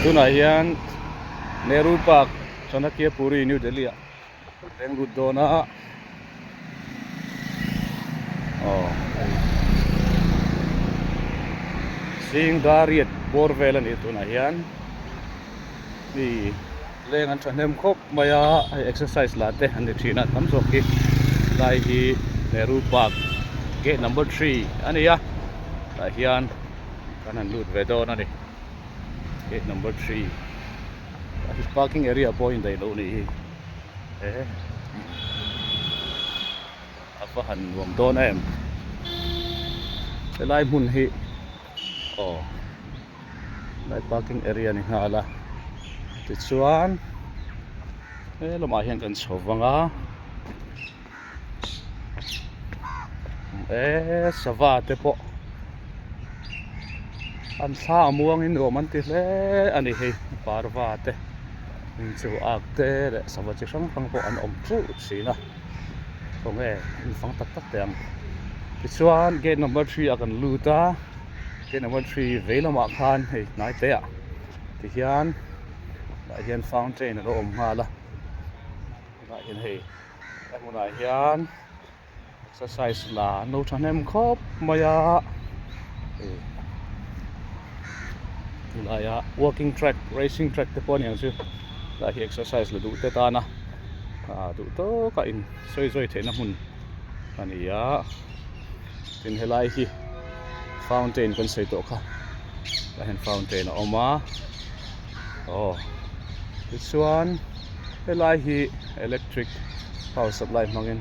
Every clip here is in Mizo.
Tunah hian Nehru Park Chanakyapuri New Delhi ah kan leng lut dawn a aw zing dar riat bawr vel a ni tunah hian mi leng an thahnem khawp mai a hei exercise lah te an ni thin a tam zawk hi lai hi Nehru Park gate number three a ni a tah hian kan han lut ve dawn a ni gate number three parking area pawh a indaih loh nih hi e a va han nuam dawn em helai hmun hi aw helai parking area ni nghal a tichuan he lamah hian kan chho vang a eee sava te pawh an thla a muangin nuam an ti hle a ni hei parva te inchu ak te leh sava chi hrang hrang pawh an awm teuh thin a khawnge in fang tak tak teh ang tichuan gate number three ah kan lut a gate number three vei lamah khan hei hnai te ah tihian tah hian fountain a lo awm nghal a tunah hian hei a hmunah hian exercise la an lo thahnem khawp mai a hei tunlaiah walking track racing track te pawh a ni ang chu helai hi exercise la duh te tana ah duh tawka in sawi zawi theihna hmun a ni a tin helai hi fountain kan sawi tawh kha tah hian fountain a awm a aw tichuan helai hi electric power supply hmangin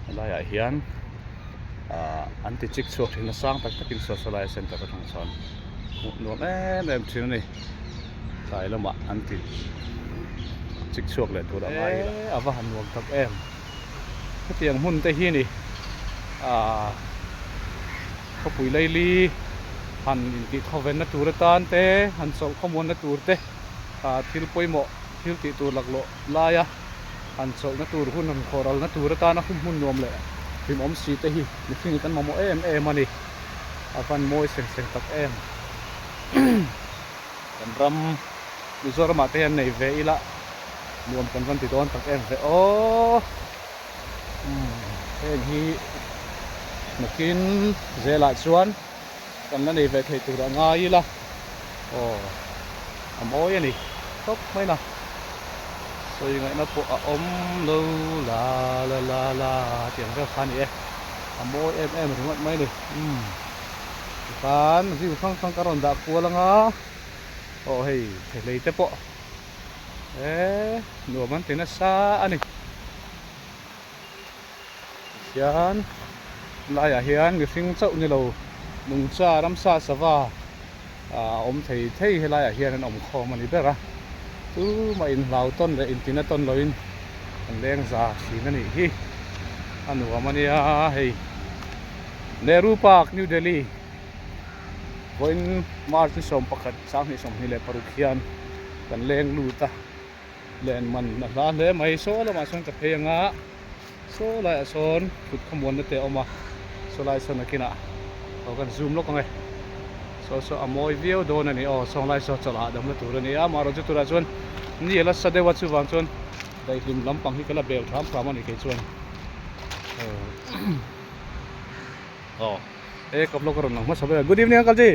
helaiah hian ahh an ti chik chhuak thin a sang tak takin saw sawlai center atang sawn hmuh nuam em em thin a ni tlai lamah an ti chik chhuak leh tur a ngai ila a va han nuam tak em hetiang hmun te hi ni ahh khawpui laili han intih thawvenna tur atan te han chawlh khawmuanna tur te ah thil pawimawh thil tih tur laklawh laia han chawlhna tur hun han khawhralna tur atana hun hmun nuam leh hlimawm si te hi mihring kan mamawh em em a ni a van mawi seng seng tak em kan ram Mizoramah te hian nei ve ila nuam kan van ti dawn tak em ve aw heng hi nakin zelah chuan kan la nei ve thei tur a ngai ila aw a mawi a ni khawp mai na sawi ngaihna pawh a awm lo la la la la tiang vel kha a ni e a mawi em em ringawt mai a ni umm tikhan view hrang hrang ka rawn dah kual anga aw hei thehlei te pawh eee nuam an ti nasa a ni. Tihian laiah hian mihring chauh ni lo nungcha ramsa sava ah a awm thei thei helaiah hian an awm khawm a ni ber a tumah inhlau tawn leh intina tawn loin an leng za thin a nih hi a nuam a nia hei Nehru Park New Delhi vawiin March ni 11 2026 hian kan leng lut a. Len man a hla hle mai saw lamah sawn ka phei anga saw laiah sawn kut khawmuanna te a awm a saw lai sawn nakinah aw kan zoom lawk ang e saw saw a mawi viau dawn a ni aw sawng lai saw chawlh hahdamna tur a ni a amaherawhchu turah chuan ni a la sa deuh a chuvang chuan daihlim lampang hi ka la bel hram hram a ni kei chuan aw e ka vlog a rawn lang hmasa ber a good evening uncle ji.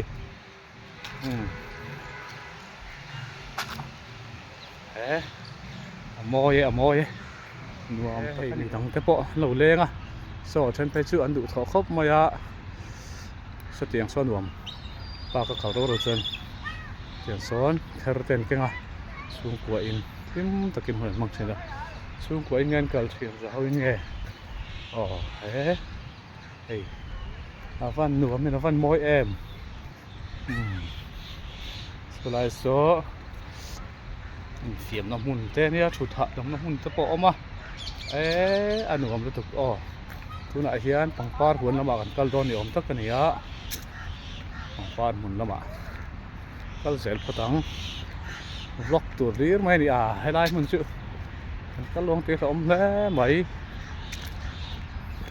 He a mawi e a mawi e nuam hei mi dang te pawh an lo leng a saw then phei chu an duh thawh khawp mai a sawtiang saw nuam park a kal ro ro chuan tiang sawn kher te an keng a chhungkua in hlim takin hun an hmang thin a chhungkua in nge an kal thin za ho in nge aw he. Hei a van nuam in a van mawi em umm chulai saw infiamna hmun te ania thut hahdamna hmun te pawh a awm a eee a nuam lutuk aw tunah hian pangpar huan lamah kan kal dawn ni awm tak a ni a pangpar hmun lamah kal zel phawt ang vlog tur hlir mai a ni a helai hmun chu kan kal luang tir a awm hle mai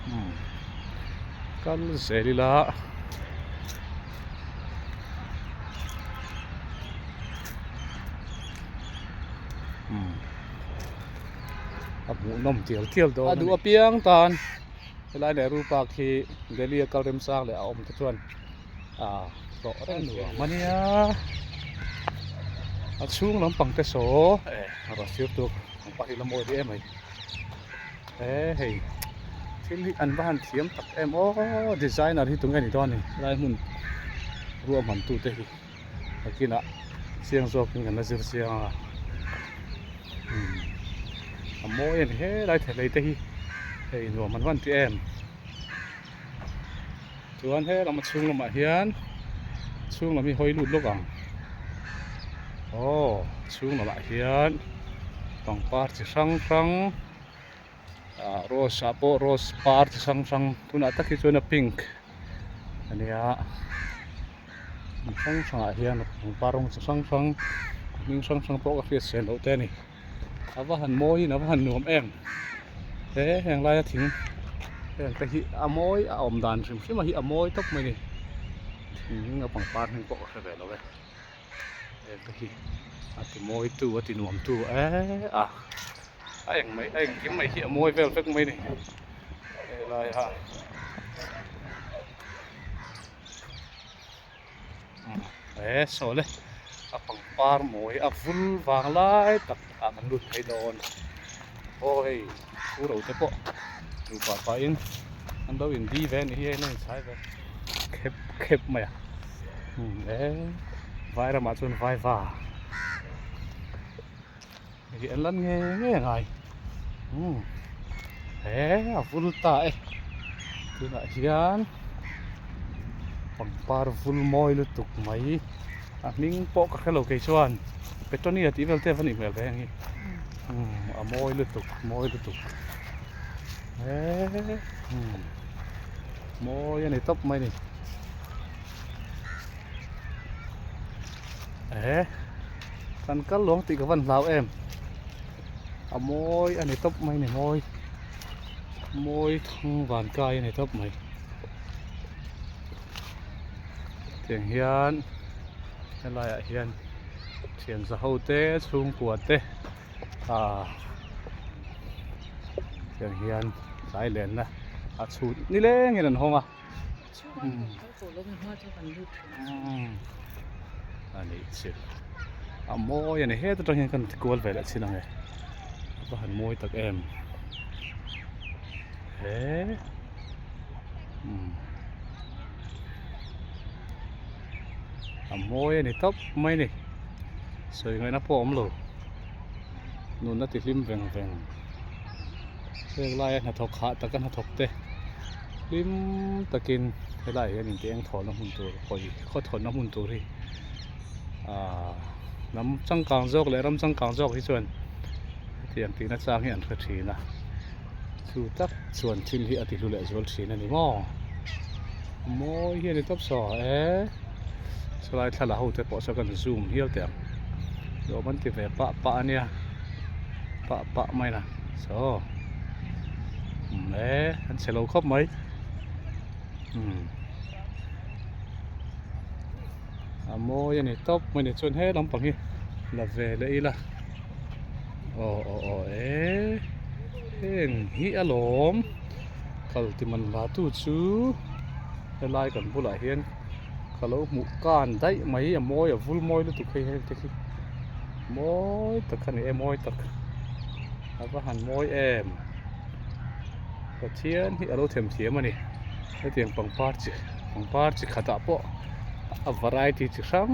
umm kal zel ila Umm a hmuhnawm tial tial dawn a ni. A duh apiang tan helai Nehru Park hi Delhi a kal remchang leh a awm te chuan ah hlawh reng nuam a nia. A chhung lampang te saw eh a rawn sir tur pangpar hi la mawi em mai. He hei thil hi an va han thiam tak em aw designer hi tunge ni dawn ni helai hmun ruahman tu te hi nakinah chiang zawkin kan la zir chiang a umm a mawi a ni helai thelei te hi hei nuam an van ti em chuan he lam a chhung lamah hian chhung lam hi hawi lut lawk ang aw chhung lamah hian pangpar chi hrang hrang ah rose ah pawh rose par chi hrang hrang tunah tak hi chuan a pink a nia hrang hrang ah hian pangpar rawng chi hrang hrang hming hrang hrang pawh ka hriat sen loh te a ni. A va han mawiin a va han nuam em he heng laia thing heng te hi a mawi a awm dan hrim hrim a hi a mawi tawp mai a ni thing a pangpar hming pawh ka hre ve lo e heng te hi a ti mawi tu a ti nuam tu eee a a eng mai a engkim mai hi a mawi vel vek mai a ni helai a. He saw le a pangpar mawi a vul vang lai tak ah kan lut phei dawn aw hei ro te pawh nupa pahin an lo in di ve a nih hi hei an inchhai ve khep khep mai a e vai ramah chuan vai va hei an lan nge nge a ngai umm he a vul ta e tunah hian pangpar vul mawi lutuk mai a hming pawh ka hrelo kei chuan petunia tih vel te a va nih hmel ve heng hi umm a mawi lutuk mawi lutuk he umm mawi a ni tawp mai a ni he. Kan kal luang tih ka van hlau em a mawi a ni tawp mai ni mawi mawi thang van kai a ni tawp mai tiang hian helai ah hian thian za ho te chhungkua te ah tiang hian tlai lenna a chhut nilengin an hawng a. A nih chu a mawi a ni heta tang hian kan kual ve leh chin ang e a va han mawi tak em he umm a mawi a ni tawp mai a ni sawi ngaihna pawh a awm lo nunna ti hlim veng veng heng laia hnathawk hah taka hnathawk te. Hlim takin helaiah hian inti eng thawhna hmun tur hawi khawthawnna hmun tur hi ahh hnam changkang zawk leh ram changkang zawk hi chuan hetiang tihna chang hi an hre thin a chu tak chuan thil hi a ti hlu leh zual thin a ni maw mawi hi a ni tawp saw e sawlai thla la ho te pawh saw kan zoom hial teh ang lawm an ti ve pah pah a nia pah pah mai na saw. Umm e an chhe lo khawp mai umm a mawi a ni tawp mai ni chuan he lampang hi la ve leh ila aw aw aw e heng hi alawm kal ti man hla tu chu helai kan bulah hian ka lo hmuh kan daih mai a mawi a vul mawi lutuk hei heng te khi mawi tak a ni e mawi tak. A va han mawi em Pathian hi a lo them thiam a ni hetiang pangpar chi pangpar chi khatah pawh a variety chi hrang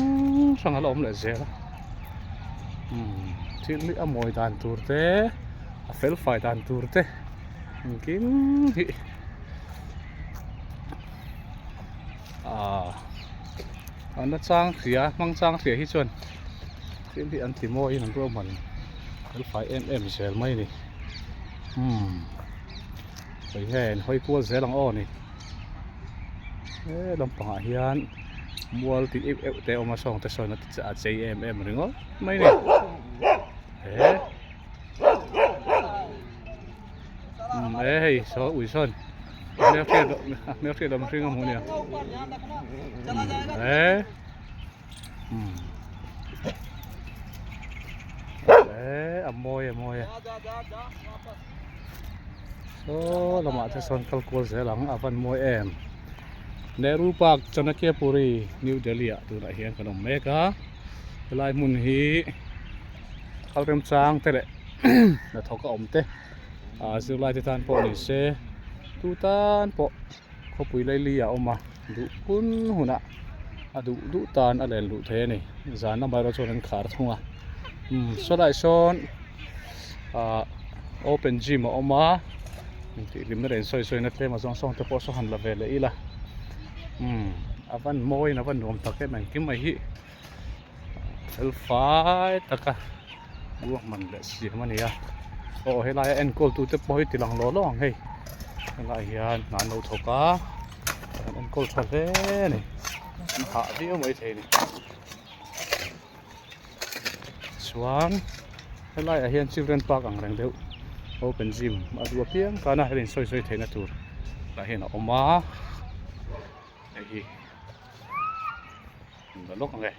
hrang a la awm leh zel a umm thil hi a mawi dan tur te a fel fai dan tur te engkim hi ahh a nachang hria hmang chang hria hi chuan. Thil hi an ti mawiin an ruahman fel fai em em zel mai a ni umm hawi nge an hawi kual zel ang aw ni he lampangah hian mual tih euh euh te a awm a sawng te sawn a chei em em ringawt mai a ni he umm e hei saw ui sawn hmelhriat hmelhriat lam hring a hmuh nia umm e. mawi e saw lamah te sawn kal kual zel ang a van mawi em Nehru Park Chanakyapuri New Delhi ah tunah hian kan awm mek a helai hmun hi kal remchang te leh hnathawk a awm te ah zirlai te tan pawh ni se tu tan pawh khawpui laili a awm a duh hun hunah a duh duh tan a len luh thei a ni zan lamah erawh chuan an khar thung a umm sawlaiah sawn ahh open gym a awm a intih hlimna leh insawi sawina tlem a zawng zawng te pawh saw han la ve leh ila umm a van mawiin a van nuam tak em engkim mai hi fel fai taka ruahman leh siam a ni a aw helaia enkawl tute pawh hi ti lang law law ang hei helaiah hian hna an lo thawk a an enkawl tha hle a ni an hah viau maithei a ni chuan helaiah hian children park ang reng deuh open gym a duh apiang tana hel insawi sawi theihna tur tah hian a awm a hei hi. la lawk ang e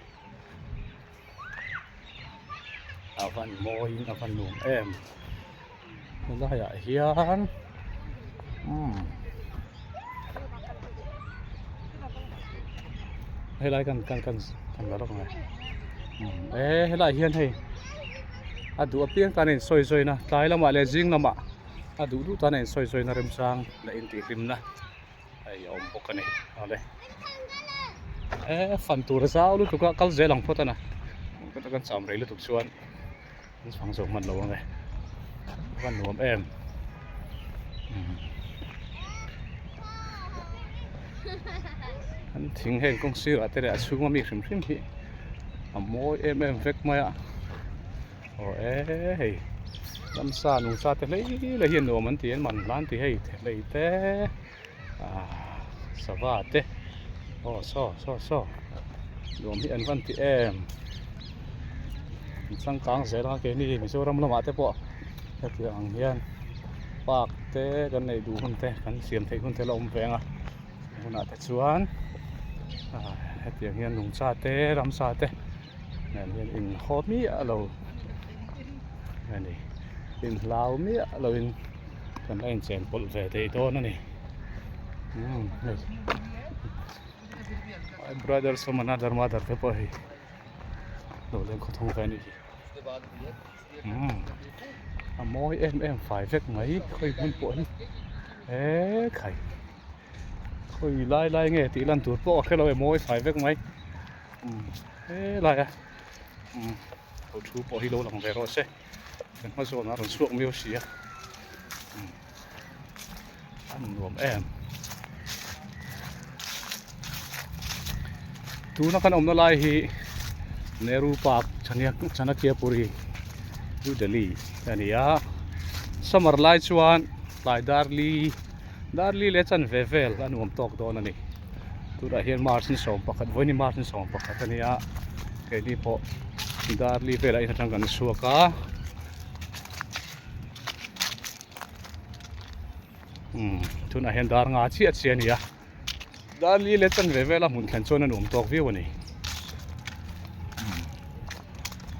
a van mawiin a van nuam em helaiah hian umm helai kan kan kan kan la lawk ang e umm e helaiah hian hei a duh apiang tan a insawi zawina tlai lamah leh zing lamah a duh duh tan a insawi zawina remchang leh intihhlimna. Hei a awm bawk a ni awle e fan tur a zau lutuk a kal zel ang phawt a na kan cham rei lutuk chuan an chhang zo hman lo ang e a va nuam em an thing heng kawng sirah te leh a chhunga mi hrim hrim hi a mawi em em vek mai a. Aw e hei ramsa nungcha te hlei hlei hi a nuam an ti an man hlan ti hei thehlei te ah sava te aw saw saw saw nuam hi an van ti em an changkang zel ang a keini Mizoram lamah te pawh hetiang ang hian park te kan neih duh hun te kan siam theih hun te la awm ve ang a hunah te chuan ah hetiang hian nungcha te ramsa te. Nen hian inhaw miah lo a ni inhlau miah loin kan la inchen pawlh ve thei dawn a ni umm hei my brothers from another mother te pawh hei lo leng khawthawng ve a nih hi umm a mawi em em fai vek mai khawi hmun pawh hi he khai khawi lai lai nge tih lan tur pawh a hre lo e mawi fai vek mai. Umm helai a umm ho thu pawh hi lo lang ve rawh se kan hma zawnah a rawn chhuak miau si a umm a nuam em tuna kan awmna lai hi Nehru Park Chanakyapuri New Delhi a ni a summer lai chuan tlai darli darli leh chanve vel a nuam tawk dawn a ni. Tunah hian March ni 11 vawiin March ni 11 a nia keini pawh Darli velah in atang kan chhuak a umm tunah hian dar nga chiah chiah a ni a Darli leh chanve vela hmun thlen chuan a nuam tawk viau a ni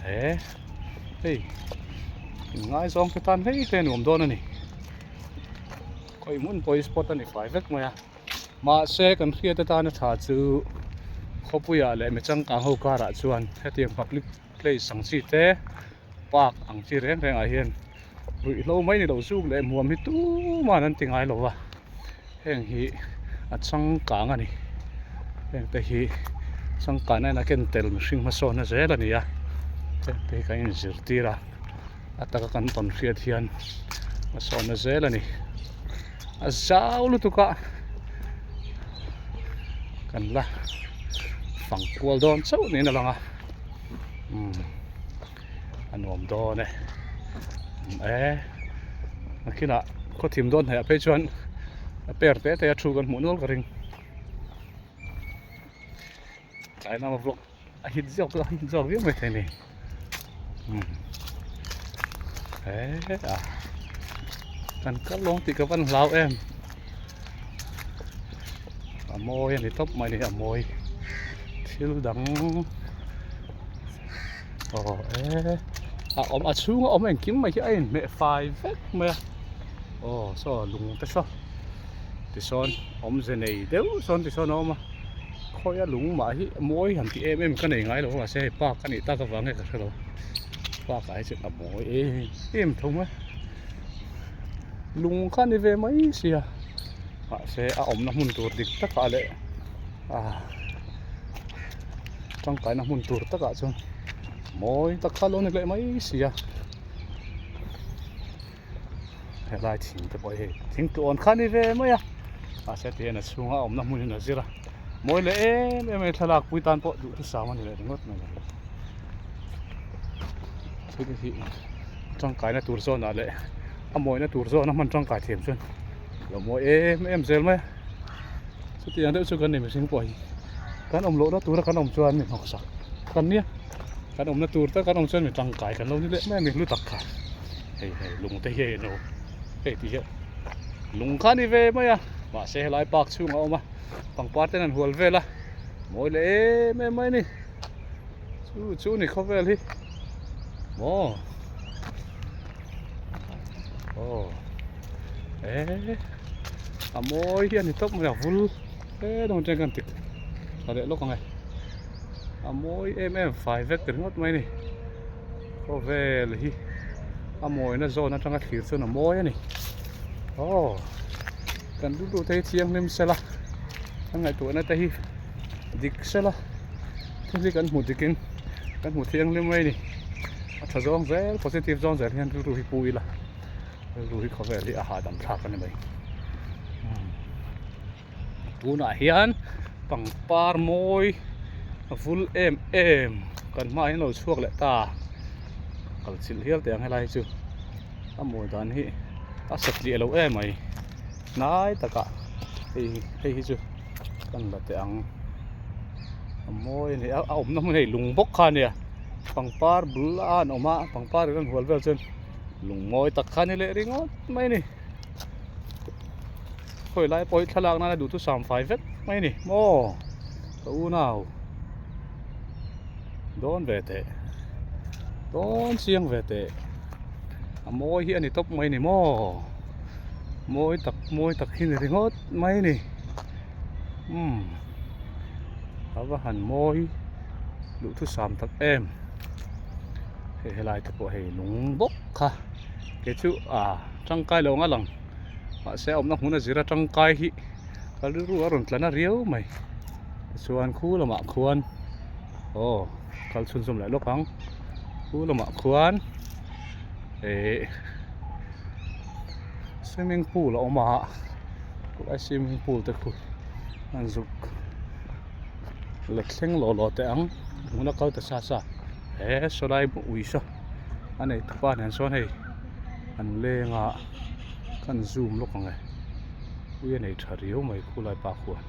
he hei inngaizawng te tan hlei te a nuam dawn a ni khawi hmun pawh hi spot a ni fai vek mai a. Mahse kan hriat atana tha chu khawpuiah leh mi changkang ho karah chuan hetiang public place ang chi te park ang chi reng reng ah hian ruihhlo mai ni lo zuk leh hmuam hi tuman an ti ngai lo va heng hi a changkang a ni heng te hi changkana in a ken tel mihring hmasawnna zel a ni a heng te hi kan inzirtir a. A taka kan tawn hriat hian a sawhna zel a ni a zau lutuk a kan la fang kual dawn chauh niin a lang a umm a nuam dawn e e nakinah khawthim dawn hnaih ah phei chuan a per te te a thu kan hmuh nual ka ring tlai lama vlog. A hit zawk a hit zawk viau mai thei a ni umm he a kan kal lawng tih ka van hlau em a mawi a ni tawp mai a ni a mawi thil dang aw e. A awm a chhunga awm engkim mai hi a inhmeh fai vek mai a aw saw lung te saw tisawn awmze nei deuh sawn tisawn a awm a khawia lung mah hi mawi han tih em em ka nei ngai lo a mahse hei park a nih tak avang nge ka hrelo park ah hi chuan a mawi em em tho mai lung kha a ni ve mai sia mahse a awmna hmun tur dik takah leh ah tangkaina hmun tur takah chuan mawi tak kha a lo ni leh mai si a helai thing te pawh hi thing tluan kha a ni ve mai a mahse tihian a chhunga a awmna hmun in a zir a mawi leh em em a ni thlalak pui tan pawh duhthusam a ni leh ringawt mai thil hi tangkaina tur zawnah leh a mawina tur zawna hman tangkai thiam chuan a lo mawi em em zel mai a chutiang deuh chu kan ni mihring pawh hi kan awm lohna tura kan awm chuan mi hnawksak kan nia kan awmna tur tak kan awm chuan mi tangkai kan lo ni leh mai a mi hlu tak kha hei hei lung te hi a inlo hei ti hian lung kha a ni ve mai a mahse helai park chhungah a awm a pangpar ten an hual vel a mawi leh em em mai a ni chu chu ni khawvel hi maw aw eh a mawi hi a ni tawp mai a vul he dawng chen khan tik tha leh lawk ang e a mawi em em fai vek ringawt mai a ni khawvel hi a mawina zawn atanga thlir chuan a mawi a ni aw kan rilru te hi thianghlim sela kan ngaihtuahna te hi dik sela thil hi kan hmu dikin kan hmu thianghlim mai a ni a tha zawng zel positive zawng zel hian rilru hi pu ila. Rilru hi khawvel hi a hahdam thlak a ni mai tunah hian pangpar mawi a vul em em kan hmaah hian a lo chhuak leh ta kal chilh hial teh ang helai hi chu a mawi dan hi a satliah lo em mai hnai takah hei hei hi chu kan la teh ang a mawi a ni a awmna hmun hei lung bawk kha a nia pangpar bul a an awm a pangpar in an hual vel chuan. Lung mawi tak kha ni leh ringawt mai a ni khawi lai pawh hi thlalak nana duhthusam fai vek mai a ni maw ka unau dawn ve teh dawn chiang ve teh a mawi hi a ni tawp mai a ni maw mawi tak mawi tak hi ni ringawt mai a ni umm a va han mawi duhthusam tak em. Hei helai te pawh hei lung bawk kha kei chu ah tangkai lo ang a lang mahse a awmna hmun a zir a tangkai hi ka rilru a rawn tla na riau mai tichuan khu lamah khuan aw kal chhunzawm leh lawk ang khu lamah khuan eh swimming pool a awm a khulai swimming pool te khu an zuk la thleng lawh lawh teh ang hmuna kal ta sa sa he sawlai ui saw a nei tupa nen sawn hei an leng a kan zoom lawk ang e ui a nei tha riau mai khulai pa khuan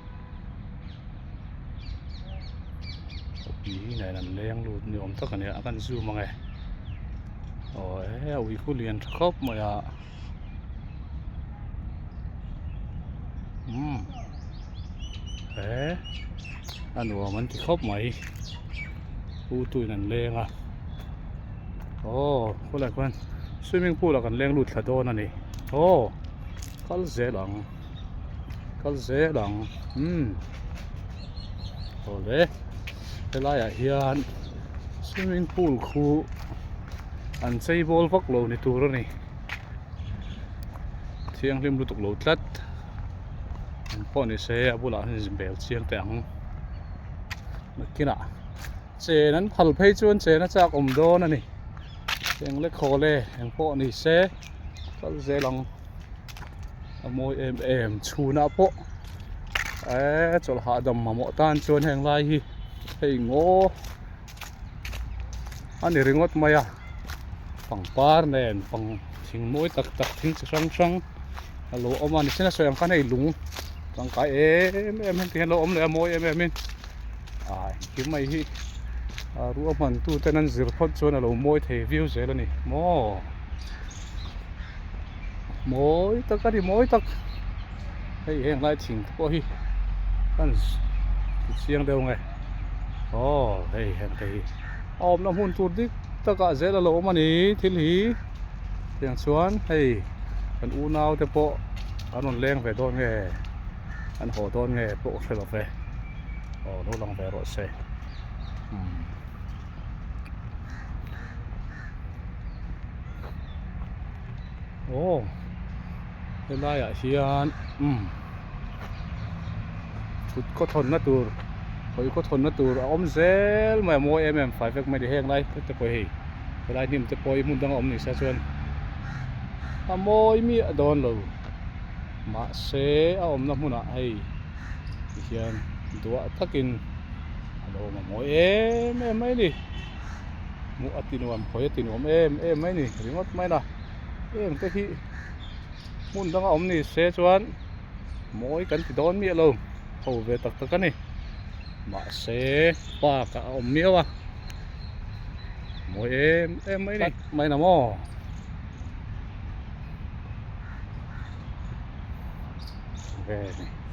ui nen an leng lut ni awm tak a nia kan zoom ang e aw he a ui khu lian tha khawp mai a. Umm he a nuam an ti khawp mai pu tuin an leng a aw khawlai khuan swimming pool ah kan leng lut thla dawn a ni aw kal zel ang kal zel ang umm awle helai ah hian swimming pool khu an chei bawl vak lo ni tur a ni. Thianghlim lutuk lo tlat eng pawh ni se a bulah hian bel chiang teh ang nakinah chen an phal phei chuan chen a chak awm dawn a ni eng le khawl e eng pawh ni se kal zel ang a mawi em em chhunah pawh eee chawlh hahdam mamawh tan chuan heng lai hi hei ngaw. A ni ringawt mai a pangpar nen pang thing mawi tak tak thing chi hrang hrang a lo awm a ni chin a sawi ang khan hei lung tangkai em em heng ti hian a lo awm leh a mawi em em in ah engkim mai hi a ruahman tu ten an zir phawt chuan a lo mawi thei viau zel a ni maw mawi tak a ni mawi tak hei heng lai thing te pawh hi kan ti chiang deuh ang e. Aw hei heng te hi a awmna hmun tur dik takah zel a lo awm a ni thil hi tiang chuan hei kan unau te pawh an rawn leng ve dawn nge an haw dawn nge pawh ka hre lo ve aw lo lang ve rawh se umm. Aw helaiah hian umm thut khaw thawnna tur hawi khaw thawnna tur a awm zel mai a mawi em em fai vek mai a ni heng lai te pawh hei helai hnim te pawh hi hmun danga awm ni se chuan a mawi miah dawn lo mahse a awmna hmunah hei tihian duah takin a lo awm a mawi em em mai a ni. Hmuh a ti nuam hawi a ti nuam em em mai ni ringawt mai na heng te hi hmun danga awm ni se chuan mawi kan ti dawn miah lo ho ve tak tak a ni mahse park ah a awm miau a mawi em em mai ni mai na maw. Ve ni.